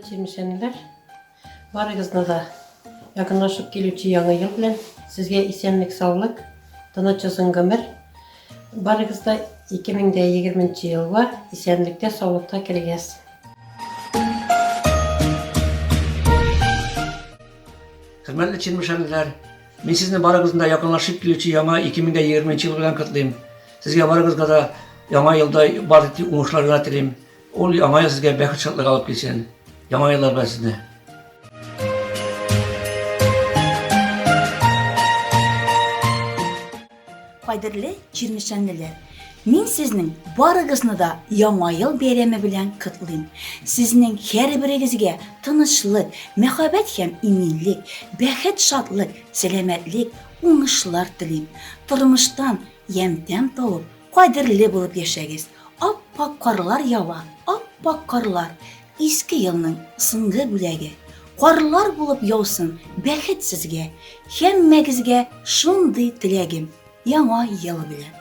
чирмешәнлеләр, барыгызны да якынлашып килүче яңа ел белән сезгә исәнлек, саулык, тыныч озын гомер. Барыгыз да 2020 елга исәнлектә, саулыкта керегез. Хөрмәтле чирмешәнлеләр, мин сезне барыгызны да якынлашып килүче яңа 2020 ел белән котлыйм. Сезгә барыгызга да яңа елда бары тик уңышлар гына телим. Ул яңа ел сезгә бәхет шатлык алып килсен. Яңа еллар белән сезне. Кадерле чирмешәнлеләр, мин сезнең барыгызны да Яңа ел бәйрәме белән котлыйм. Сезнең һәрберегезгә тынычлык, мәхәббәт һәм иминлек, бәхет, шатлык, сәламәтлек, уңышлар телим. Тормыштан ямь-тәм табып, Кадерле булып яшәгез. Ап-ак карлар ява, ап-ак карлар. Иске елның соңгы бүләге. Карлар булып яусын бәхет сезгә. Һәммәгезгә шундый теләгем. Яңа ел белән.